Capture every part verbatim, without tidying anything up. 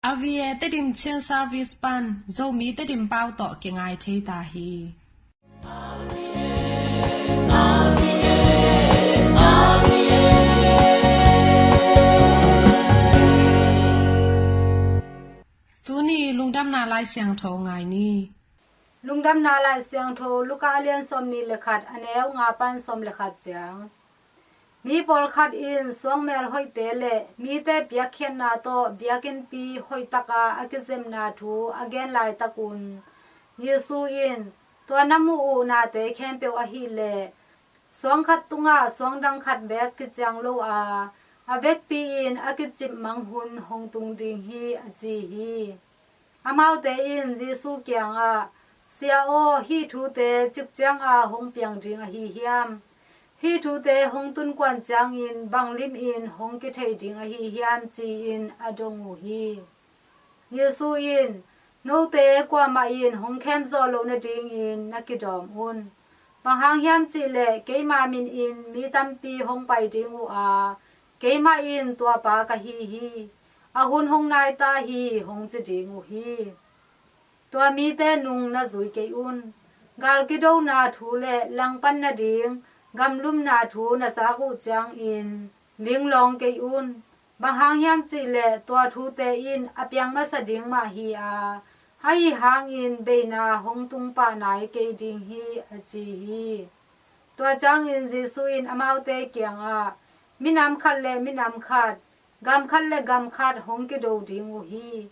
R V A Tedim Chin Service pan Zomi Tedim pau tawh kingai thei ta hi. Tuni lungdamna Lai Siangtho ngai ni. Lungdamna Lai Siangtho Luka a lian sawmnih le khat, a neu nga pan sawm le khat ciang. Mi pawlkhat in suangmel hoihte le mite piakkhiatna tawh biakinnpi hoihtaka a kizepna thu a gen laitakun Jesu in, tua na muh uh nate khempeuh ahih leh suang khat tungah suang dang khat beek kiciang lo a, a vekpi-in a kicip mang hun hong tung ding hi, a ci hi. Amaute in Jesu kiangah, Sia aw, hih thute cik cianga hong piang ding ahi hiam? Hih thute hong tunkuan ciangin bang limin hong kithei ding ahi hiam? Ci-in a dong uh hi. Jesu in, Note kuamah in hong khemzawh loh nadingin na kidawm un. Bang hang hiam cihleh keima minin mi tampi hong pai ding uh a, keimah in tua pa ka hi hi, a hun hong nai ta hi, hong ci ding uh hi. Tua mite nung na zui kei un. Gal kidona thu le langpan nading gamlumna thu na zak uh ciangin linglawng kei un. Bang hang hiam cihleh tua thute in a piang masa ding mah hi a, ahi hangin beina hong tung pah nai kei ding hi, a ci hi. Tua ciangin Jesu in amaute kiangah, Minam khat le minam khat, gam khat le gam khat hong kido ding uh hi.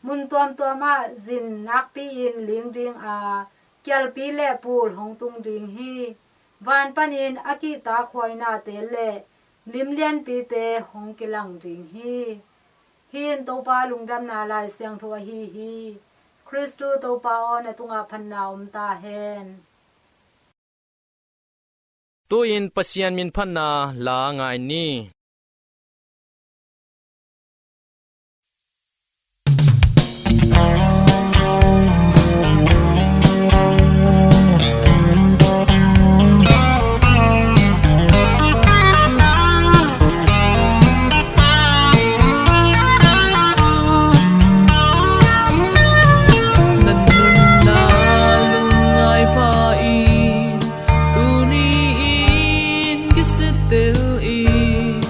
Mun tuamtuamah zin nakpi-in ling ding a, kialpi le pul hong tung ding hi. Van panin a kihtakhuainate le lim lianpite hong kilang ding hi. Hih in Topa lungdamna Lai Siangtho ahi hi. Khristu Topa aw, na tungah phatna om ta hen. Tu-in Pasian min phatna la ngai ni. Na nunna lungngai pha in, tuni-in kisitel in,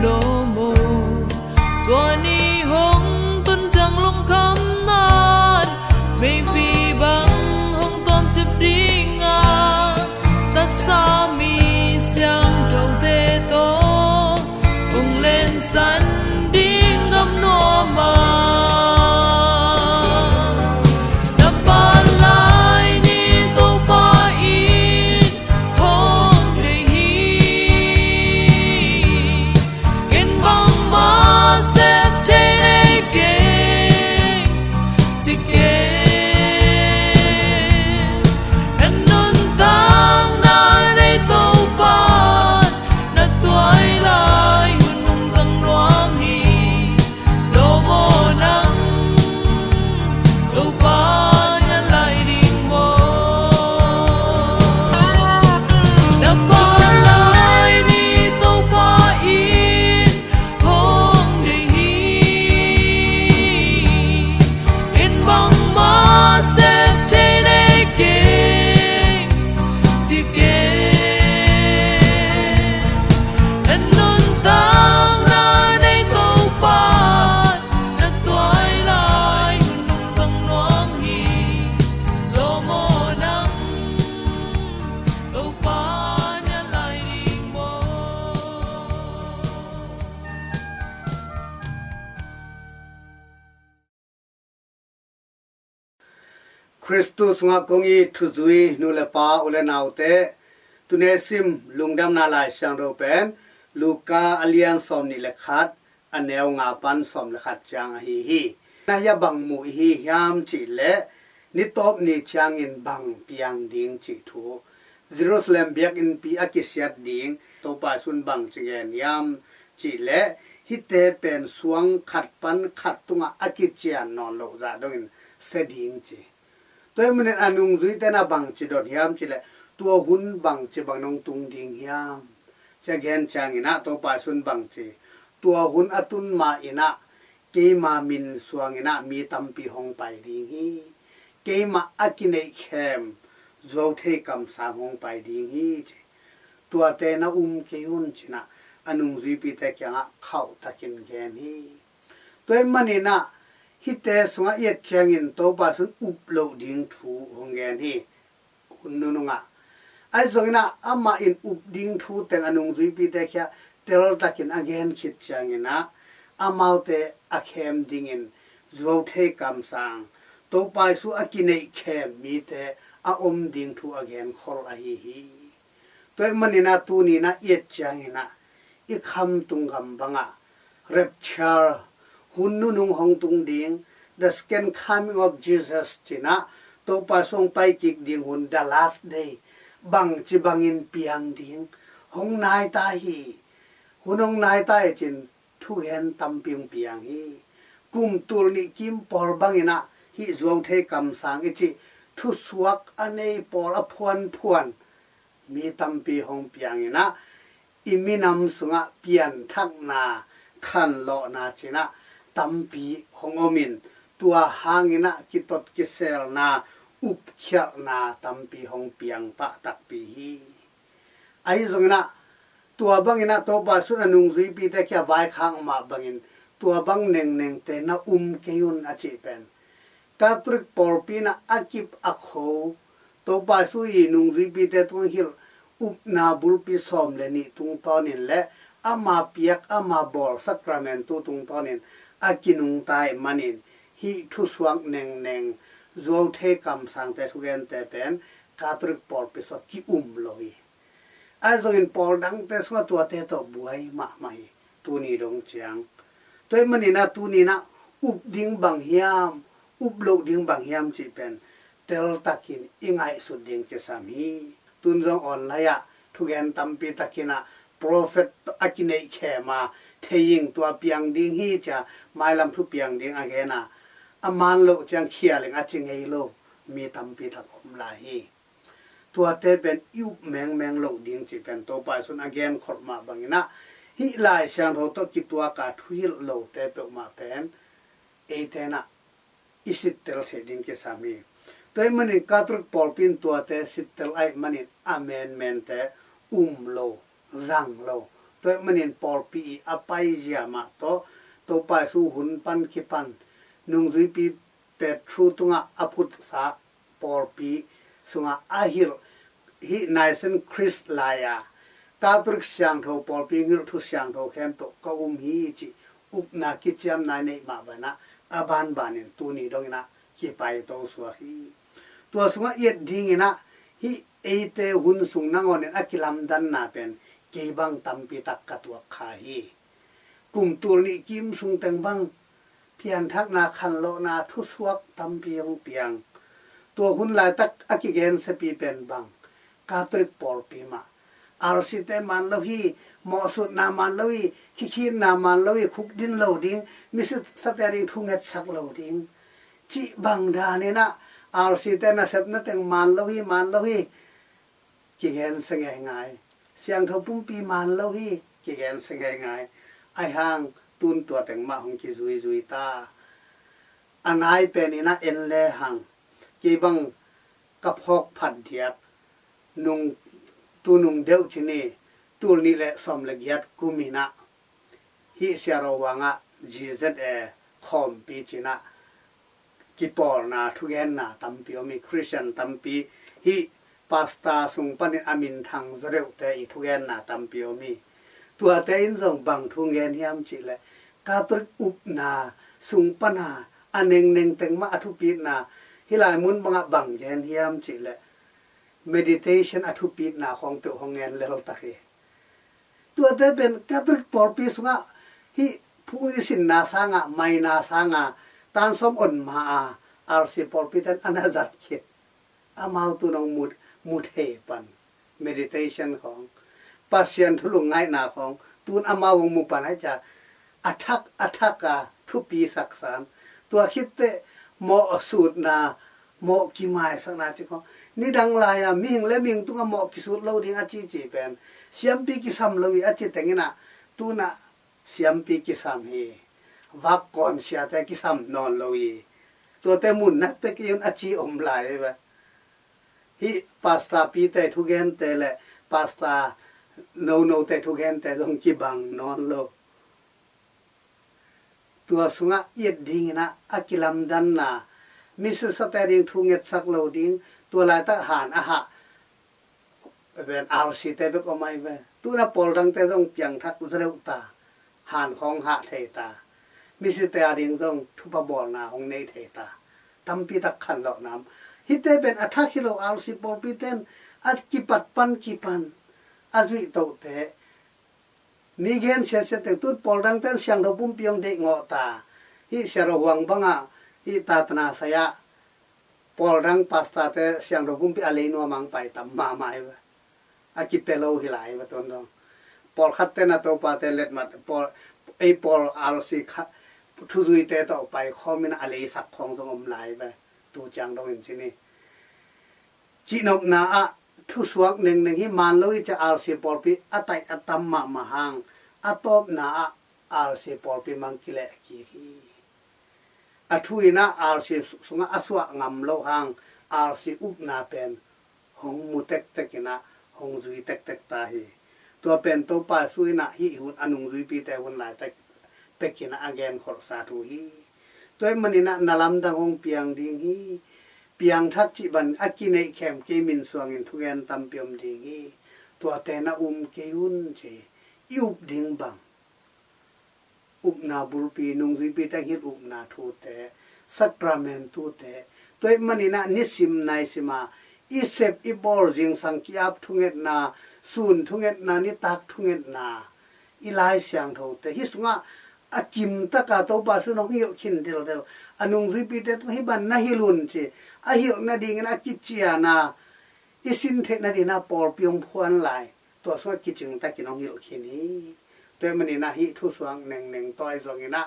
Lo maw? Tua ni hong tun ciang lungkham nan, meipi bang hong tuam cip ding a, taksa mi siangthote tawh hong lensan ding gam nuam a. Na pan lai ni Topa in hong deih hi. Ken bangmah sep thei nei keng, ci keng. Na nuntakna nei Topa, na tuai lai hun hong zang nuam hi. Lo maw nang, Topa niat lai ding maw? Na pan lai ni Topa in hong deih hi. Ken bangmah sep thei nei keng, ci keng. Na nuntakna nei Topa, na tuai lai hun hong zang nuam hi. Lo maw nang, Topa niat lai ding maw? Khristu sungah kong it thuzui nu le pa, u le naute, tuni sim lungdamna Lai Siangtho pen Luka a lian sawm nih le khat, a neu nga pan sawm le khat ciang ahi hi. Na hia bang mu i hi hiam cih leh, ni tawp ni ciangin bang piang ding cih thu, Jerusalem biakinnpi a kisiat ding Topa Jesu'n bang ci gen hiam cih leh, hihte pen suang khat pan khat tungah a kician nawn loh zah dongin sia ding ci. Tua ahih manin a nungzuite na bang ci dot hiam cih leh, tua hun bang ci bang nong tung ding hiam, ci a gen ciangin ah Topa Jesu'n bang ci, tua hun a tun ma in ah keima min suangin ah mi tampi hong pai ding hi. Keimah a kineihkhem zuauthei kamsang hong pai ding hi, ci. Tuate na um kei un, ci-in ah a nungzuipite kiangah khauhtakin gen hi. Tua ahih manin ah hihte sungah i et ciangin Topa Jesu'n up loh ding thu hong gen hi. Hun nunungah. Ahi zongin ah amah in up ding thu teng a nungzuipite kiangah teltakin a gen khit ciangin ah, amaute a khem dingin zuauthei kamsang, Topa Jesu a kineihkhem mite a om ding thu a genkhol ahi hi. Tua ahih manin ah tuni-in ah i et ciangin ah i khamtung gam bangah rapture, hun nunung hong tung ding, the second coming of Jesus, ci-in ah Topa Jesu hong pai kik ding hun, the last day, bangci bangin piang ding, hong nai ta hi. Hun hong nai ta hi ci-in thugen tampi hong piang hi. Kum tul nih kim pawl bangin ah hih zuauthei kamsang i cih thusuak a nei pawl a phuanphuan mi tampi hong piangin ah, i minam sungah pianthakna, khanlawhna ci-in ah tampi hong om in, tua hangin ah kitot kiselna, upkhialhna tampi hong piang pah takpi hi. Ahi zongin ah tua bangin ah Topa Jesu'n a nungzuipite kiangah vaikhak mah bangin, tua bang nengnengte na um kei un, a cih pen Catholic pawlpi in ah a kip a kho, Topa Jesu i nungzuipite tungah hilh upna bulpi sawm le nih tungtawnin le ama piak ama bawl Sacramentu tungtawnin a kinungta ahih manin, hih thusuak nengneng, zuauthei kamsangte thugente pen Catholic pawlpi sungah ki-um lo hi. Ahi zongin pawl dangte sungah tuate tawh buai mahmah hi, tuni dong ciang. Tua ahih manin ah tuni-in ah up ding bang hiam, up loh ding bang hiam cih pen teltakin i ngaihsut ding kisam hi. Tun zong online ah thugen tampi takin ah prophet a kineihkhem a, thei ing, tua piang ding hi, ci-a mailam thu piang ding a gen a, a man loh ciang khial ing, a ci ngei lo mi tampi tak om lai hi. Tuate pen i up mengmeng loh ding cih pen Topa Jesu'n a genkhol mah bangin ah, hih Lai Siangtho tawh kituak a thuhilh lote peuhmah pen eite in ah i sittel theih ding kisam hi. Tua ahih manin Catholic pawlpi in tuate sittel ahih manin a menmente um lo, zang lo, Tua ahih manin pawlpi i a paizia mah tawh Topa Jesu hun pan kipan nungzuipi Petru tungah a phutsa pawlpi sungah a hilh hih Nicene Creed lai-a Catholic siangtho pawlpi ngilh thu siangtho khempeuh ka um hi cih upna kiciamna i neih mah banah a banbanin tuni donginah kipaito suak hi. Tua sungah i et dinginah hih eite hun sung nangawnin a kilamdanna pen kei bang tampi tak ka tuak kha hi. Kum tul nih kim sung teng bang pianthakna, khanlawhna, thusuak tampi hong piang. Tua hun laitak a kigensiapi pen bang Catholic pawlpi mah, R C te man lo hi, mawhsutna man lo hi, khikhinna man lo hi, khukdin lo ding, misisate a ding thu ngetsak lo ding cih bang daninah R C te nasepna teng man lo hi, man lo hi, kigensia ngeingai. Siangtho pumpi man lo hi, kigensia ngeingai. Ahi hang tun tua teng mah hong kizuizui ta. A nai peninah en lehang kei bang ka phawk phat diak nung, tu nung deuh cini tul nih le sawm le giat kuminah hih Sia Ro Wang ah G Z A khawmpi cinah kipawlna thugenna tampi om hi. Christian tampi hih pastor sung panin a minthang zaw deuhte i thugenna tampi om hi. Tuate in zong bang thu gen hiam cihleh Catholic upna sung pana a nengneng teng mah a thupitna hih lai mun bangah bang gen hiam cihleh meditation a thupitna khawng peuh hong gen leltak hi. Tuate pen Catholic pawlpi sungah hih phung i sinna sangah, maina sangah tansawm on ma a, R C pawlpi ten a na zat khit. Amau tu nong mu, mu thei pan meditation khawng, Pasian thu lungngaihna khawng tun amau hong mu pan ai ca a thak a thak a thupi saksan. Tua khitteh mawhsutna, mawh kimaisakna ci khawng nidang lai-a mihing le mihing tungah mawh kisut lo ding a cici pen siampi kisam lo hi a ci tenginah tunah siampi kisam hi. Vakkawn siate kisam nawn lo hi. Tuate mun nak pek i un a ci om lai hi ve. Hih pastor pite thugente le pastor nonote thugente zong kibang nawn lo. Tua sungah i et dinginah a kilamdanna, misisate ding thu ngetsak lo ding, tua laitak han a hah ven R C te bek om ai ve. Tuna pawl dangte zong piangthak zaw deuh ta, han khawng hah thei ta, misite a ding zong thupha bawlna hong nei thei ta. Tampi tak khanlawhna om. Hihte pen a thak hi lo, R C pawlpi ten a kipat pan kipan a zuih tohte mi gen siasia teng tun pawl dangten siangtho pumpi hong deih ngawh ta. Hih Sia Ro Wang bangah hih tatana sai-ah pawl dang pastor te siangtho pumpi a lei nuam ang pai tam mahmah hi ve. A kipia lo hi lai hi ve tuan dong. Pawlkhat ten a Topa te letmat pawl, ei pawl R C kha thuzuite tawh pai khawmin a lei sak khawng zong om lai hi ve. Tu ciang dongin cini cihnopna ah thusuak nengneng hi man lo hi cia R C pawlpi a taih a tam mahmah hang a tawpna ah R C pawlpi mang kileh kik hi. A thu inah R C sungah a suah ngam loh hang R C upna pen hong mu tektek inah hong zui tektek ta hi. Tua pen Topa Jesu inah hih hun a nungzuipite hun laitak pekinah a genkholhsa thu hi. Tua ahih maninah na lamdang hong piang ding hi. Piangthak cih ban a kineih khem kei min suangin thugen tampi om ding hi. Tuate na um kei un ci. I up ding bang, upna bulpi, nungzuipi teng hilh upna thute, sakrament thute, tua ahih maninah nisim naisima i sep i bawl, zingsang ki-ap thungetna, sun thungetna, nitak thungetna, i Lai Siangthote hih sungah a kimtaka Topa Jesu in hong hilh khin dildel. A nungzuipite tungah hih ban na hilh un ci. A hilh nadingin a kiciana i sin theih nadingin a pawlpi hong phuan lai. Tua sungah kicingtakin hong hilh khin hi. Tua ahih maninah hih thusuak nengneng tawh ahi zonginah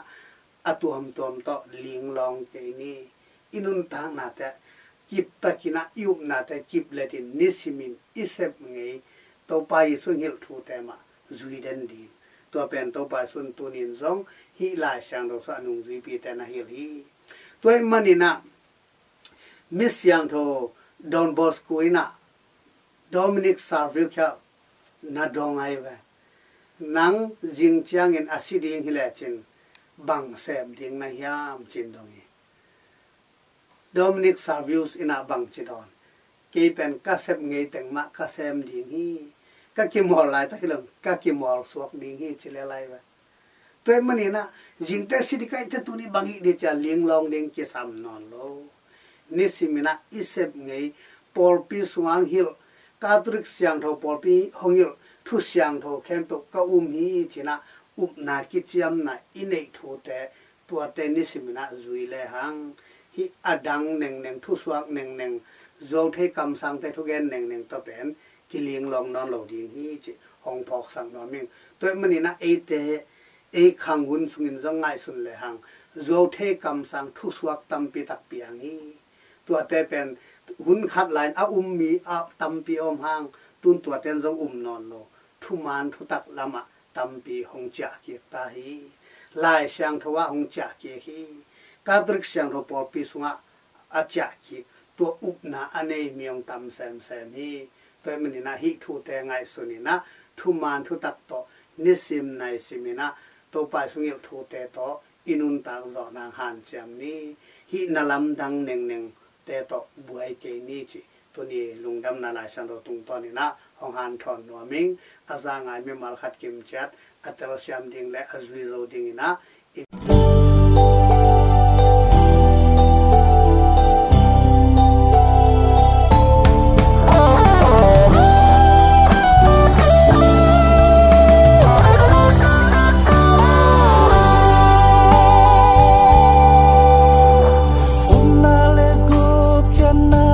a tuamtuam tawh linglawng kei ni. I nuntaknate kiptakinah i upnate kipletin nisimin i sep ngei Topa Jesu in hilh thute mah zui den ding. Tua pen Topa Jesu in tunin zong hih Lai Siangtho sungah a nungzuipite na hilh hi. Tua ahih maninah mi siangtho Don Bosco inah Dominic Savio khia na dong ai ve. Nang zing ciangin a si ding hi lecin bang sem ding na hiam, ci-in dong hi. Dominic Savius in ah bangci dawn, kei pen ka sep ngei teng mah ka sem ding hi. Ka kimawl laitak hi lo, ka kimawl suak ding hi, ci lel lai ve. Tua ahih manin ah zingte si ding ka hih teh tuni bang hih ding ci-a linglawng ding kisam nawn lo. Nisimin ah i sep ngei, pawlpi sungah hilh, Catholic siangtho pawlpi hong hilh, thu siangtho khempeuh ka um hi ci-in ah upna kiciamna i neih thute, tuate nisimin ah zui lehang, hih a dang nengneng, thusuak nengneng, zuauthei kamsangte thugen nengneng tawh pen kilinglawng nawn lo ding hi cih hong phawksak nuam ing. Tua ahih manin ah eite, ei khang hun sungin zong ngaihsun lehang, zuauthei kamsang thusuak tampi tak piang hi. Tuate pen hun khat lai-in a um mi a tampi om hang, tun tuate in zong um nawn lo. Thuman thutak lamah tampi hong ciah kik ta hi. Lai Siangtho ah hong ciah kik hi. Catholic siangtho pawlpi sungah a ciah kik, tua upna a nei mi hong tam semsem hi. Tua ahih manin ah hih thute ngaihsun in ah, thuman thutak tawh nisim naisimin ah Topa i sung hilh thute tawh i nuntak zawh nang hanciam ni. Hih na lamdang nengnengte tawh buai kei ni cih tuni lungdamna Lai Siangtho tungtawnin ah hong hanthawn nuam ing. A za ngai mimal khat kimciat a telsiam ding le a zui zo dingin ah i Upna le gupkhiatna,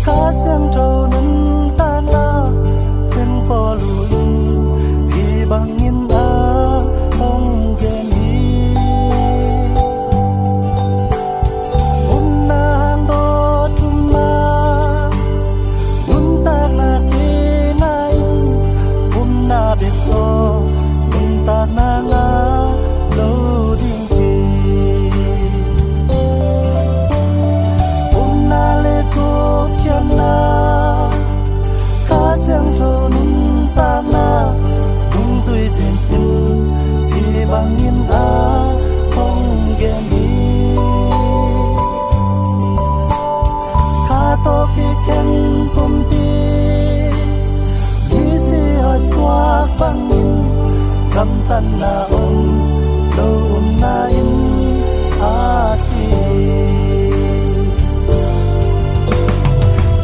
Kha Siangtho nuntakna, Siangpaulu in hih bangin a hong gen hi. Upna hang tawh thumna, nuntakna kingah in, upna bek tawh nuntakna ngah lo ding ci. Upna le gupkhiatna, Kha Siangtho nuntakna, dungzui James in hih bangin a hong gen hi. Kha tawh kikhen pumpi, misi a suak bangin, gamtatna om lo upna in a si.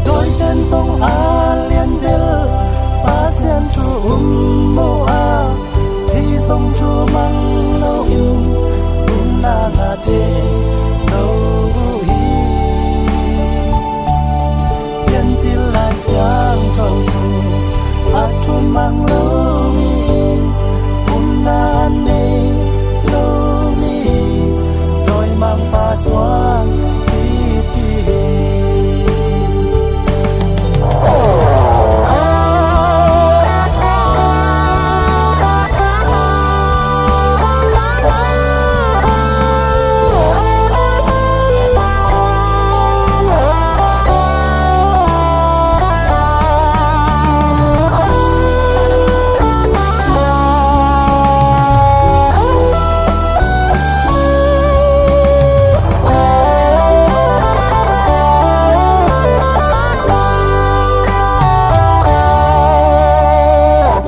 Dawiten zong a lianbel, Pasian thu um uh a, hih zong thumang loin, upna ngah thei lo uh hi. Piancil Lai Siangtho sung a thumang lo mi, upna nei lo mi, dawimangpa suang hi ci hi.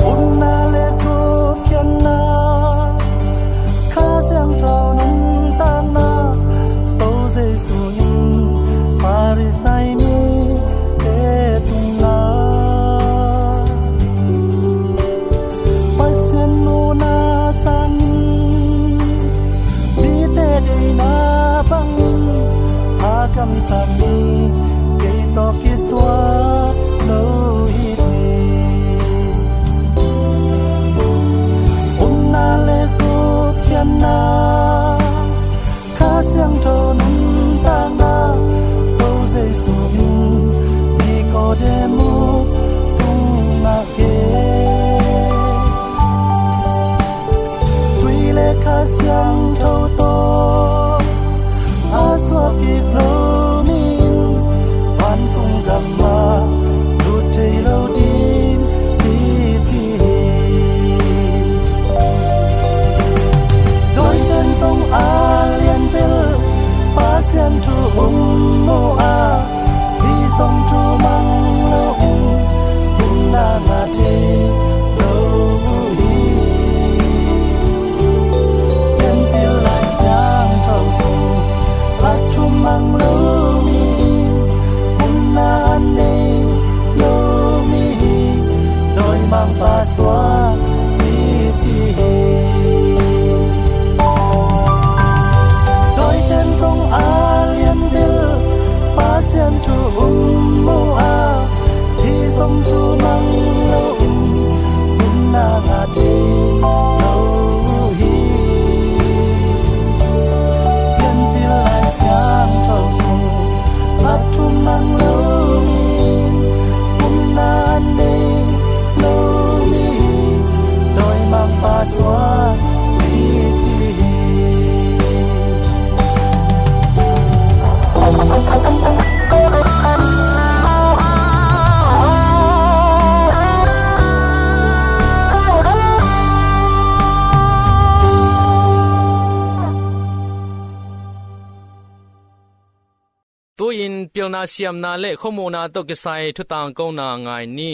Upna le gupkhiatna, Kha Siangtho nuntakna, Topa Jesu in Farisai mite tungah, Pasian muhna sangin, mite deihna bangin a gamtat mi, kei tawh kituak lo hi ci. Upna le gupkhiatna, Kha Siangtho nuntakna, Topa Jesu in Nikodemus tungah gen. Tui le Kha Siangtho tawh a suak kik lo mi in, vantung gam ah lut thei lo ding hi ci hi. Tu-in pilna siamna le khuamuhna tawh kisai thutangkona ngai ni.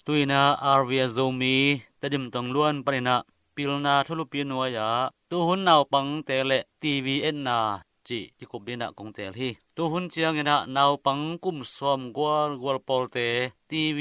Tu-in ah R V S Zomi Tedim tongluan panin ah pilna thulupi nuai-ah tuhun naupangte le T V etna cih kikup dingin ah kong teel hi. Tuhun ciangin ah naupang kum sawm gual gual pawlte T V,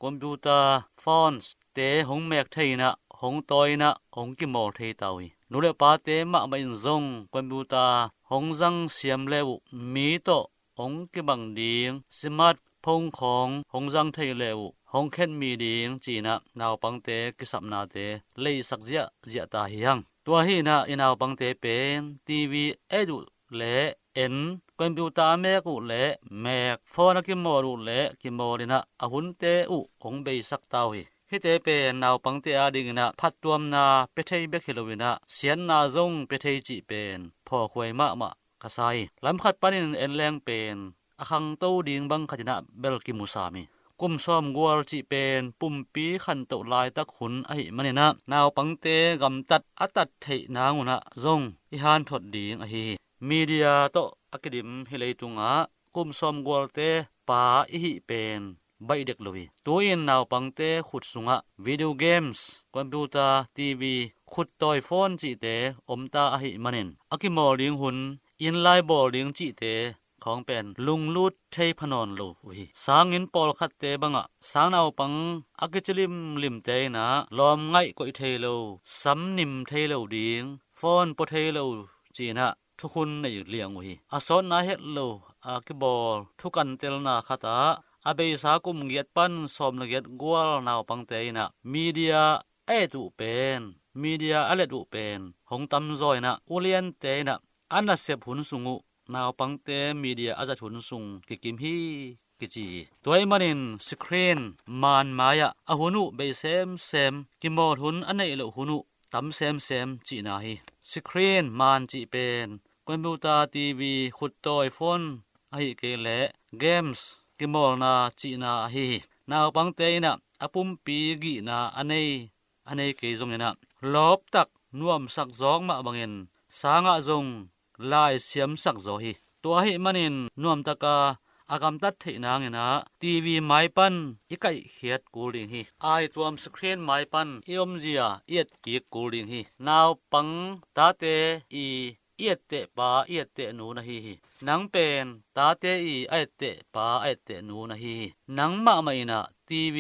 computer, phones te hong mek thei in ah, hong tawi in ah, hong kimawl thei ta uh hi. Nu le pate mahmah in zong computer hong zang siam le uh, mi tawh hong kibang ding smartphone khawng hong zang thei le uh, hong khenmi ding ci-in ah naupangte kisapnate leisak ziahziah ta hi hang. Tua hi-in ah i naupangte pen T V et uh le en, computer a mek uh le mek, phone a kimawl uh le kimawl in ah a hunte uh hong beisak ta uh hi. Hihte pen naupangte adingin ah phattuamna pia thei bek hi loin ah siatna zong pia thei cih pen phawkhuai mahmah ka sa hi. Lam khat panin en leng pen a khangto ding bang khatin ah bel kimusam hi. Kum sawm gual cih pen pumpi khantoh laitak hun ahih manin ah naupangte gamtat a tat theih nang un ah zong i hanthot ding ahi hi. Media tawh a kidim hih leitungah kum sawm gualte pa i hih pen baih dek lo hi. Tu-in naupangte khut sungah video games, computer, T V, khuttawi phone cihte om ta ahih manin a kimawl ding hun, inn lai bawl ding cihte khawng pen lunglut thei pha nawn lo uh hi. Sanginn pawlkhatte bangah sang naupang a kici limlimte in ah lawm ngaih koih thei lo, sam nim thei lo ding, phone pua thei lo ci-in ah thukhun nei liang uh hi. A sawtna het lo a kibawl thukantelna khatah a beisa kum giat pan sawm le giat gual naupangte in ah media a et uh pen, media a let uh pen hong tamzaw in ah, uliante in ah a nasep hun sung uh naupangte media a zat hun sung kikim hi kici hi. Tua ahih manin screen man mai-ah a hun uh bei semsem, kimawl hun a neih loh hun uh tam semsem cihna hi. Screen man cih pen computer, T V, khuttawi phone ahih kei leh games, kimawlna cihna ahi hi. Naupangte in ah a pumpi gihna a nei, a nei kei zongin ah lawptak nuamsak zawk mah bangin sangah zong lai siamsak zaw hi. Tua ahih manin nuamtaka a gamtat theih nangin ah T V mai pan i kaihkhiat kul ding hi. Aituam screen mai pan i omzia i etkik kul ding hi. Naupang tate i i etteh pa, i etteh nu na hi hi. Nang pen tate i a etteh pa, a etteh nu na hi hi. Nang mahmah in ah T V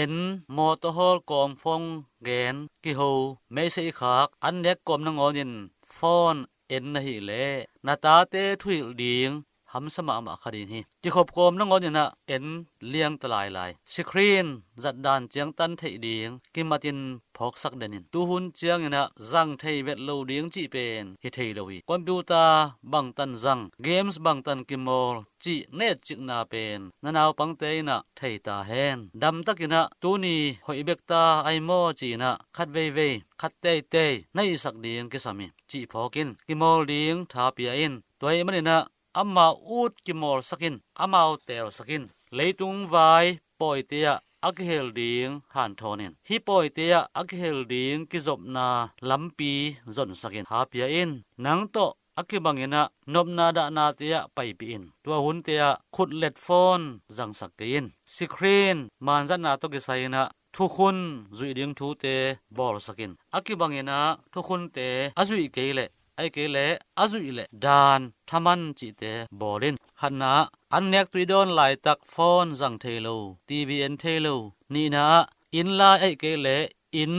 en, mawtaw hawl kawm, phone gen, kiho, meisei khak, an nek kawm nangawnin phone en na hih leh na tate thuhilh ding hamsa mahmah kha ding hi. Kikhop kawm nangawnin ah en liang ta lailai. Screen zatdan ciangtan theih ding kimatin phawksak den in. Tuhun ciangin ah zang thei vet lo ding cih pen hi thei lo hi. Computer bangtan zang, games bangtan kimawl cih netcikna pen na naupangte in ah thei ta hen. Damtakin ah tuni hoih bek ta ai maw ci-in ah khat veivei, khat teitei na hihsak ding kisam hi. Cih phawk in, kimawl ding tha pia in. Tua ahih manin ah amau ut kimawlsak in, amau teelsak in. Leitung vai pawite ah a kihel ding hanthawn in, hih pawite ah a kihel ding kizopna lampi zonsak in, tha pia in. Nang tawh a kibangin ah nopna dahnate ah paipih in. Tua hunte ah khutlet phone zangsak kei in. Screen manzatna tawh kisai in ah thukhun zuih ding thute bawlsak in. A kibangin ah thukhunte a zuih kei leh, ahih kei leh a zuih leh dan thaman cihte bawl in. Khatna ah an nek tui dawn laitak phone zang thei lo, T V en thei lo. Nihna ah inn lai ahih kei leh inn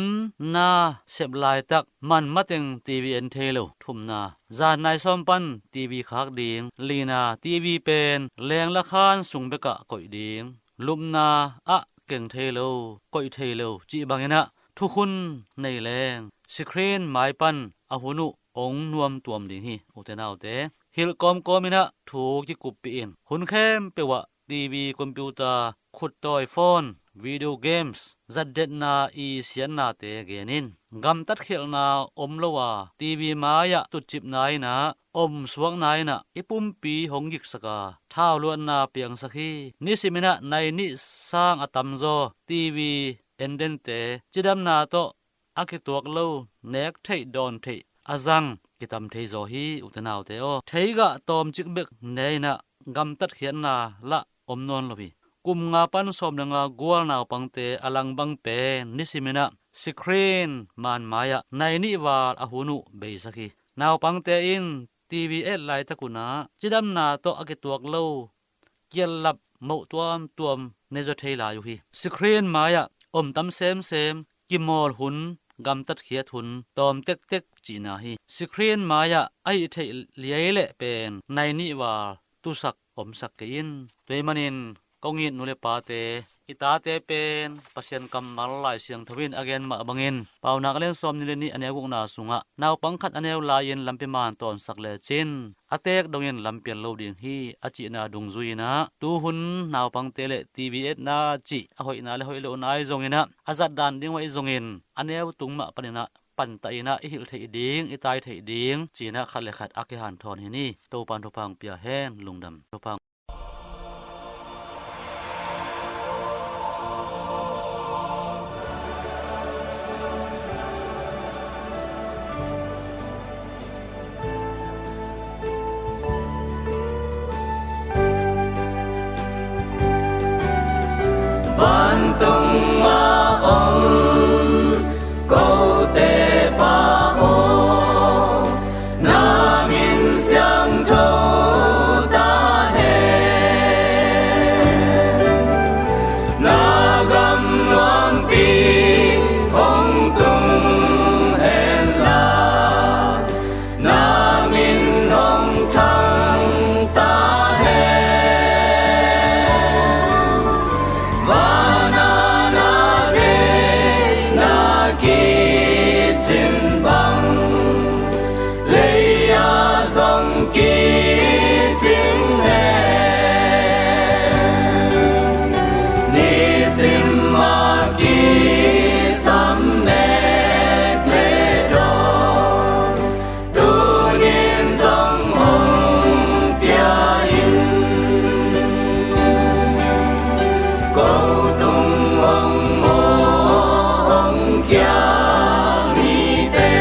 na sep laitak man mateng T V en thei lo. Thumna, zan nai sawm pan T V khak ding. Lina, T V pen lengla khan sung bekah koih ding. Lupna ah keng thei lo, koih thei lo cih bangin ah thukhun nei leng screen mai pan a hun uh hong nuamtuam ding hi. Ute naute, hilh kawmkawm in ah thu kikuppih in. Hun khempeuh ah T V, computer, khuttawi phone, video games zatdetna i siatnate gen in. Gamtat khialhna om lo a, T V mai-ah tutcipna in ah, omsuakna in ah i pumpi hong giksak a, thauluatna piangsak hi. Nisimin ah nai nih sang a tamzaw T V endente cidamna tawh a kituak lo, nek theih dawn theih a zang kitam thei zaw hi. Ute naute aw, theigah tawmcik bek ne in ah gamtatkhiatna lah om nawn lo hi. Kum nga pan sawm le nga gual naupangte a langbang pen nisimin ah screen man mai-ah nai nih val a hun uh beisak hi. Naupangte in T V et laitak un ah cidamna tawh a kituak lo kiallap moh tuamtuam ne zaw thei lai uh hi. Screen mai-ah om tam semsem, kimawl hun, gamtatkhiat hun tawm tektek cihna hi. Screen mai-ah a hih theih liai leh pen nai nih val tusak omsak kei in. Tua ahih manin kong it nu le pate, i tate pen Pasian kammal Lai Siangtho in a gen mah bangin Paunak a lian sawm nih le nih a neu gukna sungah naupang khat a neu lai-in lampi man tawnsak lecin a teek dongin lam pial lo ding hi a cihna dungzui-in ah, tuhun naupangte le T V etna cih a hoihna le hoih lohna ahi zongin ah, a zatdan ding uh ahi zongin a neu tung mah panin ah pantah in ah i hilh theih ding, i tai theih ding ci-in ah khat le khat a kihanthawn hi ni. Topa'n thupha hong pia hen. Lungdam. Thupha hong Vantung a om kote Pa aw, na min siangtho ta hen. Na gam nuampi hong tung hen la, na min hong thang ta hen. Van a na deihna kicin bang, lei ah zong kicing hen. Nisim a kisam nek le dawn, tuni-in zong hong pia in. Ko tung hong mawh hong khia mite,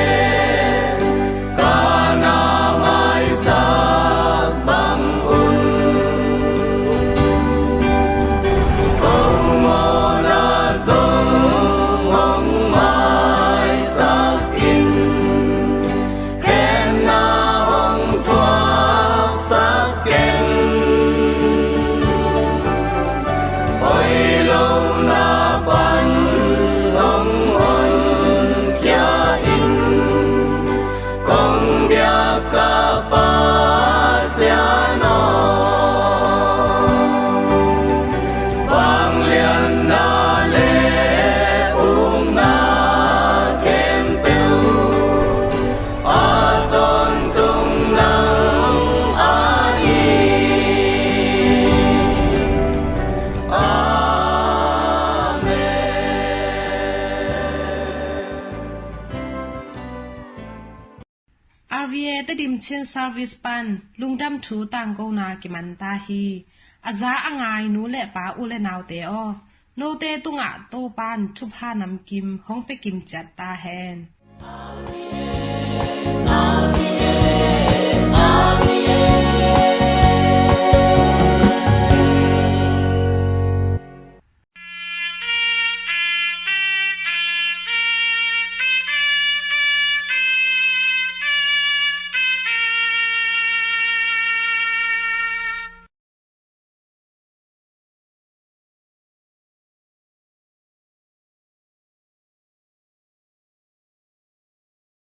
ka na maisak bang un. Ko mawhna zong hong maisak in, khemna hong thuaksak ken. Hoih lohna pan hong honkhia in, kong biak ka Pasian aw. Vangliatna le ukna khempeuh a tawntung nang ahi hi. Amen. R V A Tedim Chin Service pan lungdam thu tangkona kiman ta hi. A za a ngai nu le pa, u le naute aw, note tungah Topa'n thupha namkim hong pia kim ciat ta hen.